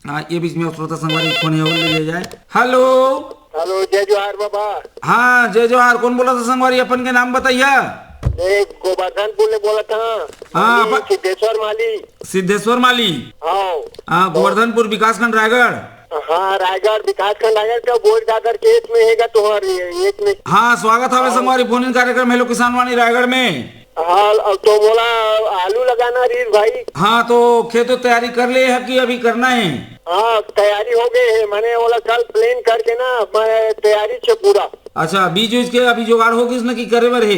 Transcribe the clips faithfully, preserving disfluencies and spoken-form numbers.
हाँ, ये बीच में श्रोता संगवारी फोन हे, वो ले लिया जाए। हेलो। हेलो, जय जोहार बाबा। हाँ, जय जोहार। कौन बोलत हे संगवारी, अपन के नाम बताइया। मैं गोवर्धनपुर ले बोलत हूँ। हाँ, माली, अपन सिद्धेश्वर माली। सिद्धेश्वर माली। हाँ। हाँ, गोवर्धनपुर विकासखंड रायगढ़। हाँ, रायगढ़ विकासखंड रायगढ़ का बोर दादर खेत में हेगा तुम्हारे ये, खेत में। हाँ, स्वागत हवे हाँ। संगवारी, फोन इन कार्यक्रम हेलो किसान वाणी रायगढ़ में। हाँ, अब तो मोला आलू लगाना रहीस भाई। हाँ, तो खेत तो तैयारी कर ले है कि अभी करना है? हाँ, तैयारी हो गई है, मैंने बोला कल प्लान करके ना, मैं तैयारी से पूरा। अच्छा, बीज उज के अभी जुगाड़ हो गइस ना कि करे बर हे?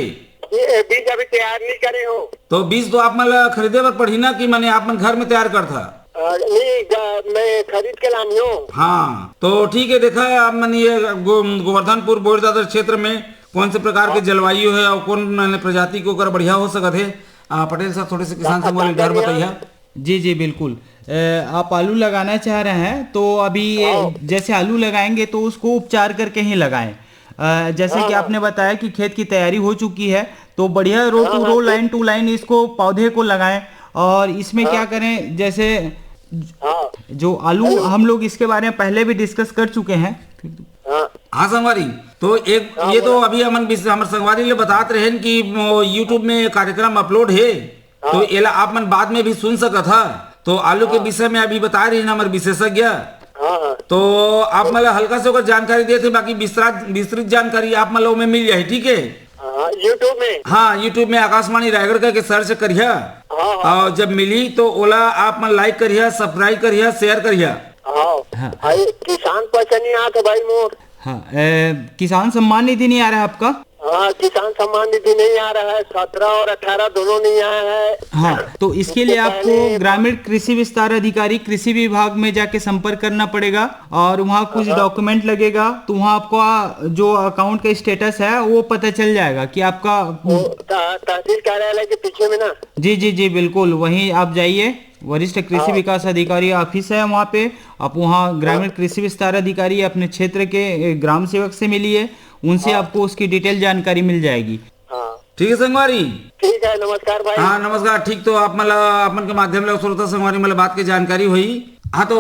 ये बीज अभी तैयार नहीं करे हो। तो बीज तो आप मन ला खरीदे बर पड़ही ना कि माने आप मन घर में तैयार करथा? अ, नहीं, ग-, मैं खरीद के लानी हूँ। हाँ, तो ठीक है, देखा है आप मन ये गो-, गोवर्धनपुर बोरदादर क्षेत्र में कौन से प्रकार के हाँ। जलवायु है और कौन माने प्रजाति के ओकर बढ़िया हो सकत है। आ, पटेल साहब, थोड़े से किसान का संगवारी डहर बताइए। बताइए। जी, जी, बिल्कुल। अ, आप आलू लगाना चाह रहे हैं, तो अभी ये हाँ। जैसे आलू लगाएंगे, तो उसको उपचार करके ही लगाएं। अ, जैसे हाँ, कि हाँ। आपने बताया कि खेत की तैयारी हो चुकी है, तो बढ़िया रो हाँ, टू हाँ, रो, ठीक। लाइन टू लाइन इसको, पौधे को लगाएं। और इसमें हाँ। क्या करें, जैसे हाँ। जो आलू, हेलो। हम लोग इसके बारे में पहले भी डिस्कस कर चुके हैं। हाँ। हाँ, संगवारी, तो एक हाँ, ये तो बोला। अभी हमन बिस-, हमर संगवारी ले बतात रहेन कि वो YouTube में कार्यक्रम अपलोड हे, हाँ। तो एला आप मन बाद में भी सुन सकत हा। तो आलू के हाँ। विषय में अभी बता रही हमर विशेषज्ञ। हाँ, हाँ। तो आप मन ला हल्का से ओकर जानकारी देत हे, बाकी विस्तृत, विस्तृत जानकारी आप मन ला ओमे मिल जाही, ठीक है? हाँ, YouTube में। हाँ, YouTube में आकाशवाणी रायगढ़ करके सर्च करिहा। हाँ, हाँ। और जब मिली तो ओला आप मन लाइक करिहा, सब्सक्राइब करिहा, शेयर करिहा। हाँ। हाँ। भाई, किसान पैसा नहीं आते भाई मोर। हाँ, ए, किसान सम्मान निधि नहीं आ रहा है आपका? हाँ, किसान सम्मान निधि नहीं आ रहा है, सत्रह और अठारह दोनों नहीं आया है। हाँ, तो इसके लिए सबसे आपको पहले ग्रामीण कृषि विस्तार अधिकारी कृषि विभाग में जाके संपर्क करना पड़ेगा और वहाँ कुछ हाँ। डॉक्यूमेंट लगेगा, तो वहाँ आपका जो अकाउंट का स्टेटस है वो पता चल जाएगा कि आपका वो त-, तहसील कार्यालय के पीछे में ना। जी, जी, जी, बिल्कुल, वहीं आप जाइए, वरिष्ठ कृषि हाँ। विकास अधिकारी ऑफिस है वहाँ पे, आप वहाँ ग्रामीण हाँ। कृषि विस्तार अधिकारी अपने क्षेत्र के, ए, ग्राम सेवक से मिलिए, उनसे हाँ। आपको उसकी डिटेल जानकारी मिल जाएगी। हाँ। ठीक है संगवारी। ठीक है, नमस्कार भाई। हाँ, नमस्कार। ठीक, तो आप मन ला, अपन के माध्यम ले श्रोता संगवारी मन ला बात के जानकारी होई। हाँ, तो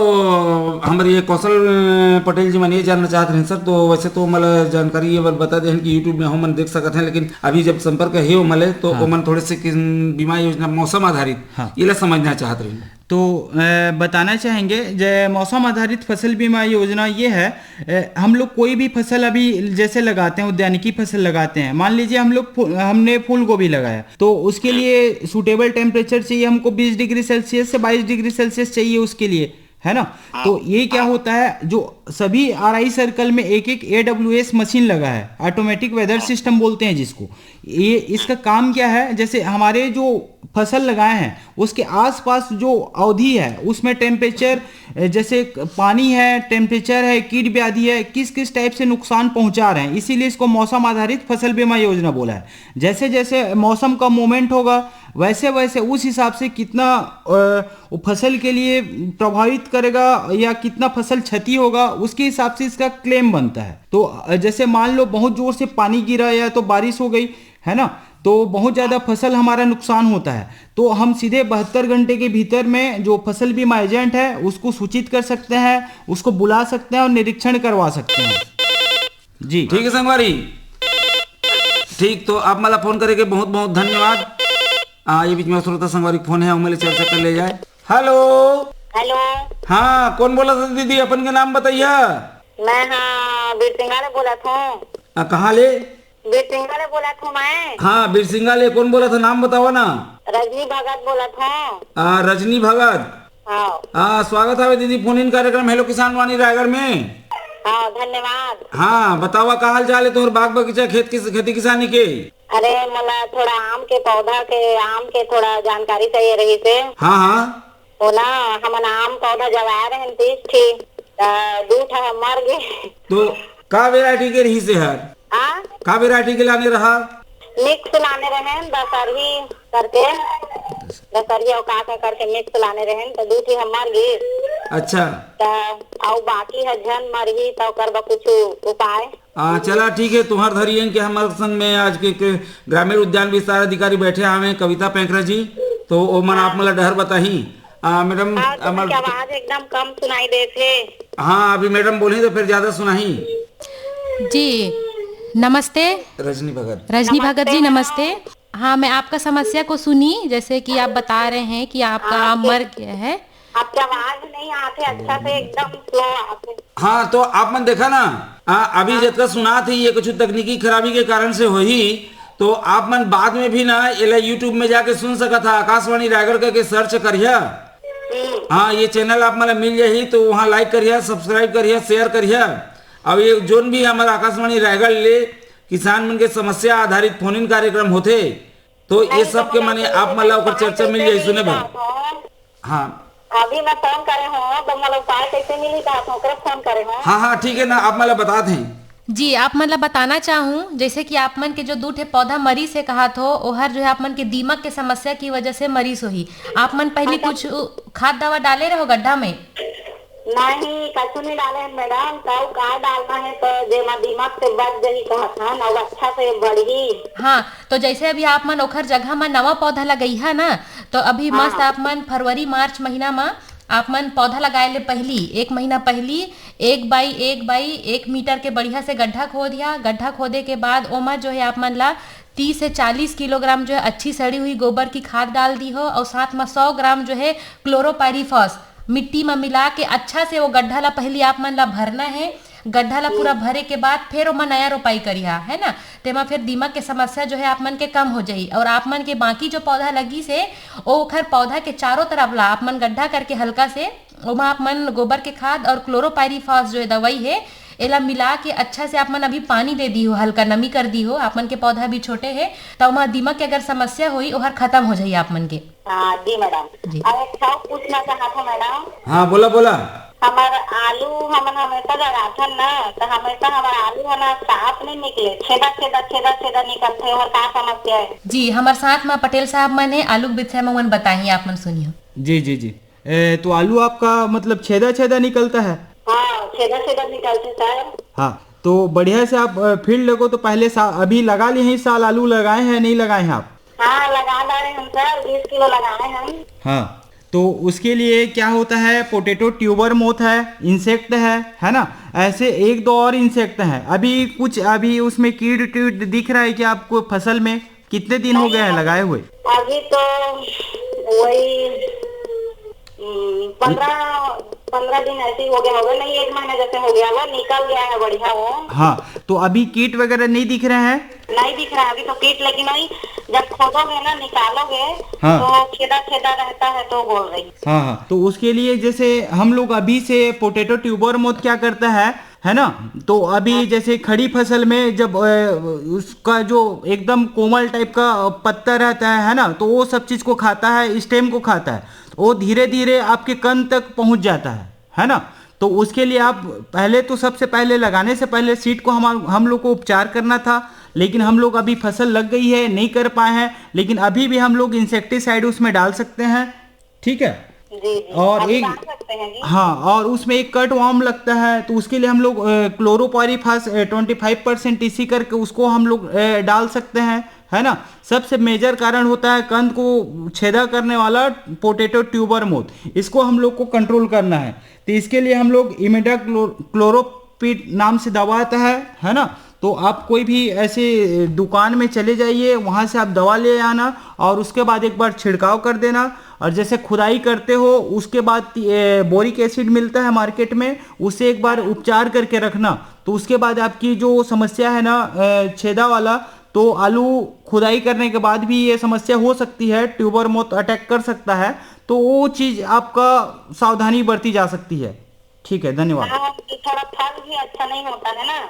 हमर ये कौशल, अ, पटेल जी मन ये जानना चाहत रहेन सर, तो वैसे तो मतलब जानकारी ये बार बता देन कि YouTube में हमन देख सकत हैं, लेकिन अभी जब संपर्क हे ओमन ले, तो हाँ। ओमन थोड़े से किन-, बीमा योजना मौसम आधारित, हाँ। ये ला समझना चाहत रहेन। तो, अ, बताना चाहेंगे, जे मौसम आधारित फसल बीमा योजना ये है, अ, हम लोग कोई भी फसल अभी जैसे लगाते हैं, उद्यानिकी फसल लगाते हैं, मान लीजिए हम लोग फू-, हमने फूल गोभी लगाया, तो उसके लिए सूटेबल टेम्परेचर चाहिए हमको, बीस डिग्री सेल्सियस से बाईस डिग्री सेल्सियस चाहिए उसके लिए, है ना? हाँ। तो ये क्या होता है, जो सभी आरआई सर्कल में एक एक एडब्ल्यूएस मशीन लगा है, ऑटोमेटिक वेदर सिस्टम बोलते हैं जिसको। ये, इसका काम क्या है, जैसे हमारे जो फसल लगाए हैं उसके आसपास जो अवधि है उसमें टेम्परेचर, जैसे पानी है, टेम्परेचर है, कीट व्याधि है, किस किस टाइप से नुकसान पहुंचा रहे हैं, इसीलिए इसको मौसम आधारित फसल बीमा योजना बोला है। जैसे जैसे मौसम का मूवमेंट होगा, वैसे वैसे उस हिसाब से कितना, अ, वो फसल के लिए प्रभावित करेगा या कितना फसल क्षति होगा, उसके हिसाब से इसका क्लेम बनता है। तो, अ, जैसे मान लो बहुत जोर से पानी गिरा या तो बारिश हो गई, है ना, तो बहुत ज़्यादा फसल हमारा नुकसान होता है, तो हम सीधे बहत्तर घंटे के भीतर में जो फसल बीमा एजेंट है उसको सूचित कर सकते हैं, उसको बुला सकते हैं और निरीक्षण करवा सकते हैं। जी। ठीक है संगवारी, ठीक, तो आप मन ला फोन करे के बहुत बहुत धन्यवाद। आ, ये बीच में श्रोता संगवारी फोन है, ओमन ले चर्चा कर ले जाए। हेलो। हेलो। हाँ, कौन बोलत हे दीदी, अपन के नाम बताइया। मैं, हाँ, बीरसिंगा ले बोलत हूँ। आ, कहाँ ले? बीरसिंगा ले बोलत हूँ मैं। हाँ, बीरसिंगा ले कौन बोलत हे, नाम बतावा ना। रजनी भगत बोलत हूँ। आ, रजनी भगत। हाँ। हाँ, स्वागत हवे दीदी फोन इन कार्यक्रम हेलो किसान वाणी रायगढ़ में। हाँ, धन्यवाद। हाँ, बतावा का हाल चाल है तोहर बाग बगीचा, खेत किस, खेती किसानी के? अरे, मोला थोड़ा आम के पौधा के, आम के थोड़ा जानकारी चाहिए रहिसे। हाँ, हाँ। ओला हमन आम पौधा जगाए रहेन तीस ठी, त दू ठा ह मर गे। तो का वेराइटी के रहिसे हर? आ? का वेराइटी के लाने रहा? मिक्स लाने रहेन, दशहरी करके, दशहरी अउ का का करके मिक्स लाने रहेन, त दू ठी ह मर गे। अच्छा। त अउ बाकी ह झन मरही, त ओकर बर कुछु उपाय? आ, चला ठीक है, तुहर धरियन के हमर संग में आज के, के ग्रामीण उद्यान विस्तार अधिकारी बैठे हवे कविता पैंकरा जी, तो ओमन आप मन ला डहर बताही। आ, मैडम, हाँ, तुम्हारी आवाज एकदम कम सुनाई देत हे। हाँ, अभी मैडम बोली तो फिर ज्यादा सुनाही। जी, नमस्ते। रजनी भगत। रजनी भगत जी, नमस्ते। हाँ, मैं आपका समस्या को सुनी, जैसे कि आप बता रहे हैं कि आपका आम मर गया है। आपकी आवाज नहीं आते, अच्छा से एकदम स्लो आते। हाँ, तो आप मन देखा ना, आ, अभी हाँ। जतका सुनात ही, ये कुछ तकनीकी खराबी के कारण से होही, तो आप मन बाद में भी ना एला YouTube में जाके सुन सकत हा, आकाशवाणी रायगढ़ करके सर्च करिया। हम्म। हाँ, ये चैनल आप मन ला मिल जाही, तो वहाँ लाइक करिया, सब्सक्राइब करिया, शेयर करिया। अब ये जोन भी हमारा आकाशवाणी रायगढ़ ले किसान मन के समस्या आधारित फोन इन कार्यक्रम होथे, तो ये नहीं, सब तो के मतलब माने कि आप मन ला ओकर उपाय चर्चा मिल कैसे जाही सुने मिली बर। बात हो? हाँ। अभी मैं फोन करे हूँ, तो मतलब उपाय कैसे मिली बात हो, ओकरे फोन करे हूँ। हाँ, हाँ, ठीक है ना, आप मन ला बतात हैं। जी, आप मन ला बताना चाहूँ, जैसे कि आप मन के जो दू ठे पौधा मरीस हे कहा थो, ओहर जो है आप मन के दीमक के समस्या की वजह से मरीस होही। आप मन पहली कुछ उ, खाद दवा डाले रहो गड्ढा में? नहीं, कछु नहीं डाले हैं मैडम। तो का डालना है तो जेमा दीमक से बच जाही कहत हन, और अच्छा से बढ़ही। हाँ, तो जैसे अभी आप मन ओखर जगह म नवा पौधा लगइहा ना, तो अभी हाँ। मस्त आप मन फरवरी मार्च महीना म आप मन पौधा लगाए ले पहली, एक महीना पहली, एक बाई एक बाई एक मीटर के बढ़िया से गड्ढा खोद या। गड्ढा खोदे के बाद ओमा जो है आप मन ला तीस से चालीस किलोग्राम जो है अच्छी सड़ी हुई गोबर की खाद डाल दी हो, और साथ में सौ ग्राम जो है क्लोरोपाइरीफॉस मिट्टी में मिला के अच्छा से वो गड्ढा ला पहली आप मन ला भरना है। गड्ढा ला पूरा भरे के बाद फिर ओमा नया रोपाई करिहा, है ना? तेमा फिर दीमक के समस्या जो है आप मन के कम हो जाही, और आप मन के बाकी जो पौधा लगी से, ओखर पौधा के चारों तरफ ला आप मन गड्ढा करके हल्का से ओमा आप मन गोबर के खाद और क्लोरोपाइरीफॉस जो है दवाई है, एला मिला के अच्छा से आप मन अभी पानी दे दी हो, हल्का नमी कर दी हो, आप मन के पौधा भी छोटे है, त ओमा दीमक के अगर समस्या होई, ओहर खत्म हो जाही आप मन के। हाँ जी मैडम। जी। और एक ठो पूछना चाहत हूँ मैडम। हाँ, बोला, बोला। हमार आलू हमन हमेशा लगाथन ना, तो हमेशा हमार आलू है ना साफ नहीं निकले, छेदा छेदा छेदा छेदा निकलते, और का समस्या है? जी, हमार साथ में पटेल साहब मन है, आलू के विषय में मन बताही, आप मन सुनियो। जी, जी, जी। ए, तो आलू आपका मतलब छेदा छेदा निकलता है? हाँ, छेदा छेदा निकलते सर। हाँ, तो बढ़िया से आप, अ, फील्ड को तो पहले सा-, अभी लगा लिए हैं इस साल, आलू लगाए हैं, नहीं लगाए हैं आप? हाँ, लगा डाले हम सर, बीस किलो लगाए हम। हाँ, तो उसके लिए क्या होता है, पोटैटो ट्यूबर मोथ है, इंसेक्ट है, है ना, ऐसे एक दो और इंसेक्ट हैं। अभी कुछ, अभी उसमें कीट टीट दिख रहा है क्या आपको फसल में? कितने दिन हो गए हैं लगाए हुए? अभी तो वही, हम्म, पंद्रह, पंद्रह दिन ऐसे ही हो गया होगा, नहीं, एक महीना जैसे हो गया होगा, निकल गया है बढ़िया वो। हाँ, तो अभी कीट वगैरह नहीं दिख रहे हैं? नहीं दिख रहा है अभी तो कीट, लेकिन वही जब खोदोगे ना, निकालोगे, हाँ। तो छेदा छेदा रहता है, तो बोल रही। हाँ, हाँ, तो उसके लिए जैसे हम लोग अभी से पोटैटो ट्यूबर मोथ क्या करता है, है ना? तो अभी जैसे खड़ी फसल में जब, अ, उसका जो एकदम कोमल टाइप का पत्ता रहता है, है ना, तो वो सब चीज़ को खाता है, स्टेम को खाता है, वो धीरे धीरे आपके कंद तक पहुंच जाता है, है ना? तो उसके लिए आप पहले तो, सबसे पहले, लगाने से पहले सीड को हम हम लोग को उपचार करना था, लेकिन हम लोग अभी फसल लग गई है, नहीं कर पाए हैं, लेकिन अभी भी हम लोग इंसेक्टिसाइड उसमें डाल सकते हैं। ठीक है। जी, जी। और अभी एक डाल सकते हैं जी। हाँ, और उसमें एक कट वॉर्म लगता है, तो उसके लिए हम लोग chlorpyrifos twenty five percent TC करके उसको हम लोग, अ, डाल सकते हैं, है ना? सबसे मेजर कारण होता है कंद को छेदा करने वाला पोटैटो ट्यूबर मोथ, इसको हम लोग को कंट्रोल करना है। तो इसके लिए हम लोग इमिडा क्लोरोपीट नाम से दवा आता है, है ना? तो आप कोई भी ऐसे दुकान में चले जाइए, वहाँ से आप दवा ले आना और उसके बाद एक बार छिड़काव कर देना। और जैसे खुदाई करते हो, उसके बाद बोरिक एसिड मिलता है मार्केट में, उसे एक बार उपचार करके रखना। तो उसके बाद आपकी जो समस्या है ना, अ, छेदा वाला, तो आलू खुदाई करने के बाद भी ये समस्या हो सकती है, ट्यूबर मोथ अटैक कर सकता है। तो वो चीज़ आपका सावधानी बरती जा सकती है। ठीक है, धन्यवाद। हाँ, ये थोड़ा फल भी अच्छा नहीं होता है ना।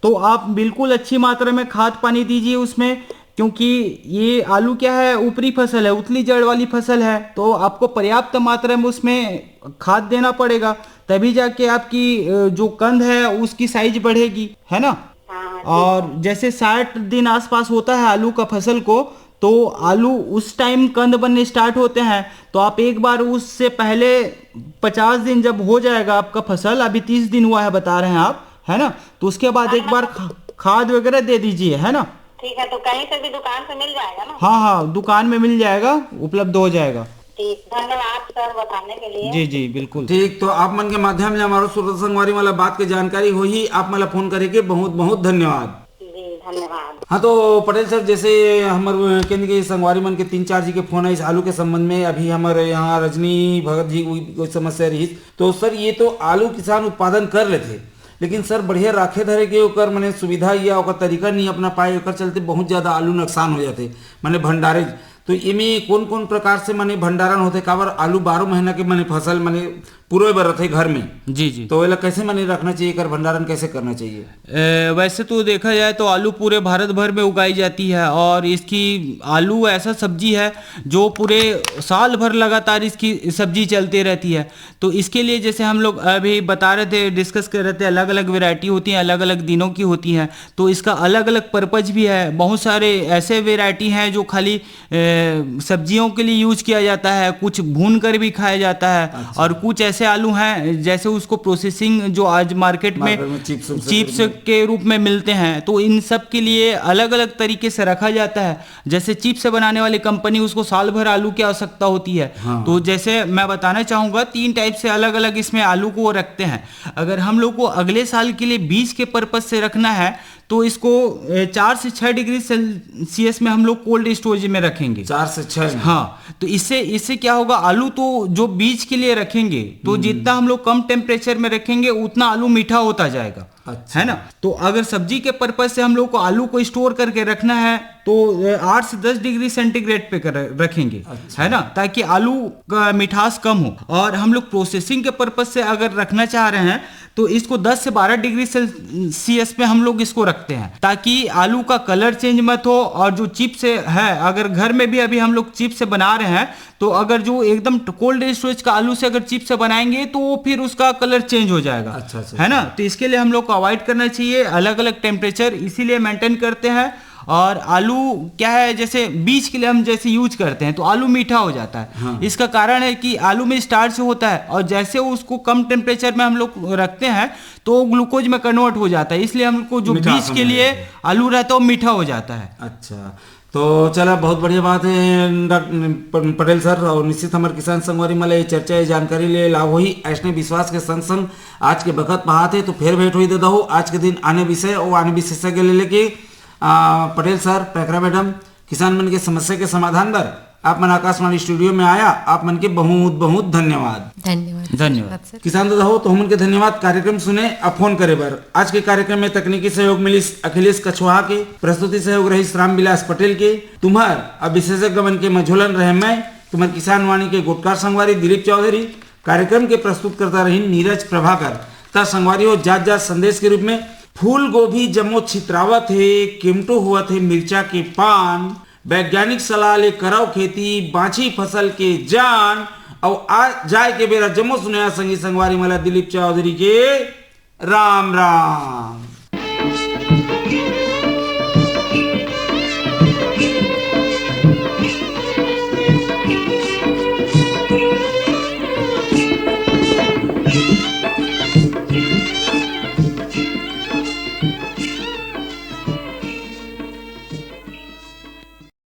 तो आप बिल्कुल अच्छी मात्रा में खाद पानी दीजिए उसमें, क्योंकि ये आलू क्या है, ऊपरी फसल है, उतली जड़ वाली फसल है, तो आपको पर्याप्त मात्रा में उसमें खाद देना पड़ेगा, तभी जाके आपकी, अ, जो कंद है उसकी साइज बढ़ेगी, है ना? हाँ, ठीक और है। जैसे साठ दिन आसपास होता है आलू का फसल को, तो आलू उस टाइम कंद बनने स्टार्ट होते हैं, तो आप एक बार उससे पहले पचास दिन जब हो जाएगा आपका फसल, अभी तीस दिन हुआ है बता रहे हैं आप, है ना, तो उसके बाद एक बार खा-, खाद वगैरह दे दीजिए, है ना? ठीक है, तो कहीं से भी दुकान से मिल जाएगा ना? हाँ, हाँ, दुकान में मिल जाएगा, उपलब्ध हो जाएगा। ठीक, धन्यवाद सर बताने के लिए। जी, जी, बिल्कुल। ठीक, तो आप मन के माध्यम ले हमारो श्रोता संगवारी मन ला बात के जानकारी होही, आप मन ला फोन करे के बहुत बहुत धन्यवाद। जी, धन्यवाद। हाँ, तो पटेल सर, जैसे हमर केंद्र के संगवारी मन के तीन चार जी के फोन आइस आलू के संबंध में, अभी हमर यहाँ रजनी भगत जी कोई समस्या रहिस, तो सर, ये तो आलू किसान उत्पादन कर लेथे, लेकिन सर, बढ़िया राखे धरे के ओकर मने सुविधा या ओकर तरीका नहीं अपना पाए, ओकर चलते बहुत ज्यादा आलू नुकसान हो जाथे, माने भंडारे। तो एमे कौन कौन प्रकार से माने भंडारण होथे, काबर आलू बारह महीना के माने फसल माने पुरोए बर रथे घर में। जी, जी। तो एला कैसे माने रखना चाहिए, एकर भंडारण कैसे करना चाहिए? ए, वैसे तो देखा जाए तो आलू पूरे भारत भर में उगाई जाती है और इसकी, आलू ऐसा सब्जी है जो पूरे साल भर लगातार इसकी सब्जी चलते रहती है। तो इसके लिए जैसे हम लोग अभी बता रहे थे, डिस्कस कर रहे थे, अलग अलग वैरायटी होती हैं, अलग अलग दिनों की होती हैं, तो इसका अलग अलग पर्पज भी है। बहुत सारे ऐसे वैरायटी हैं जो खाली ए, सब्जियों के लिए यूज किया जाता है, कुछ भून कर भी खाया जाता है। अच्छा। और कुछ ऐसे आलू हैं जैसे उसको प्रोसेसिंग जो आज मार्केट में मार्केट में चिप्स उप्स के चिप्स रूप में। के रूप में मिलते हैं, तो इन सब के लिए अलग अलग तरीके से रखा जाता है। जैसे चिप्स बनाने वाली कंपनी, उसको साल भर आलू की आवश्यकता होती है। हाँ। तो जैसे मैं बताना चाहूँगा, तीन टाइप से अलग अलग इसमें आलू को वो रखते हैं। अगर हम लोग को अगले साल के लिए बीज के पर्पज से रखना है, तो इसको ए, चार से छः डिग्री सेल्सियस में हम लोग कोल्ड स्टोरेज में रखेंगे। चार से छः में? हाँ। तो इससे इससे क्या होगा, आलू तो जो बीज के लिए रखेंगे, तो हम्म। जितना हम लोग कम टेम्परेचर में रखेंगे, उतना आलू मीठा होता जाएगा। अच्छा। है ना? तो अगर सब्जी के पर्पज से हम लोग को आलू को स्टोर करके रखना है, तो ए, आठ से दस डिग्री सेंटीग्रेड पे कर रखेंगे। अच्छा। है ना? ताकि आलू का मिठास कम हो। और हम लोग प्रोसेसिंग के पर्पज से अगर रखना चाह रहे हैं, तो इसको दस से बारह डिग्री सेल्सियस पे हम लोग इसको रखते हैं, ताकि आलू का कलर चेंज मत हो। और जो चिप्स है, अगर घर में भी अभी हम लोग चिप्स बना रहे हैं, तो अगर जो एकदम कोल्ड स्टोरेज का आलू से अगर चिप्स बनाएंगे, तो वो फिर उसका कलर चेंज हो जाएगा। अच्छा, अच्छा, है ना? अच्छा। तो इसके लिए हम लोग को अवॉइड करना चाहिए अलग अलग टेम्परेचर, इसीलिए मेंटेन करते हैं। और आलू क्या है, जैसे बीज के लिए हम जैसे यूज करते हैं, तो आलू मीठा हो जाता है। हाँ। इसका कारण है कि आलू में स्टार्च होता है, और जैसे उसको कम टेम्परेचर में हम लोग रखते हैं, तो वो ग्लूकोज में कन्वर्ट हो जाता है, इसलिए हमको जो मिठास बीज के होने लिए लगता है। आलू रहता है, वो मीठा हो जाता है। अच्छा, तो चला, बहुत बढ़िया बात है डॉक्टर प-, पटेल सर, और निश्चित हमर किसान संगवारी मन ला ये चर्चा, ये जानकारी ले लाभ होही, ऐसने विश्वास के संग संग आज के बखत पाहत है, तो फिर भेंट होही ददा हो, आज के दिन आने विषय और आने विशेषज्ञ ले लेके। आ, पटेल सर, पैकरा मैडम, किसान मन के समस्या के समाधान बर आप मन आकाशवाणी स्टूडियो में आया, आप मन के बहुत बहुत धन्यवाद। धन्यवाद। धन्यवाद। सर। किसान ददा हो, तो हमन के धन्यवाद। कार्यक्रम सुने अउ फोन करे बर। आज के कार्यक्रम में तकनीकी सहयोग मिलिस अखिलेश कछवाहा के, प्रस्तुति सहयोग रहिस रामविलास पटेल के। तुम्हर अउ विशेषज्ञ मन के मझोलन रहे मैं, तुम्हर किसान वाणी के गोटकार संगवारी दिलीप चौधरी। कार्यक्रम के प्रस्तुतकर्ता रहिन नीरज प्रभाकर। त संगवारी हो, जात जात संदेश के रूप में, फूल गोभी जम्मो छितरावत हे, केमटो होवत हे मिर्चा के पान, वैज्ञानिक सलाह ले करव खेती, बाँची फसल के जान, अउ आ जाए के बेरा जम्मो सुनइया संगी संगवारी मन ला दिलीप चौधरी के राम राम।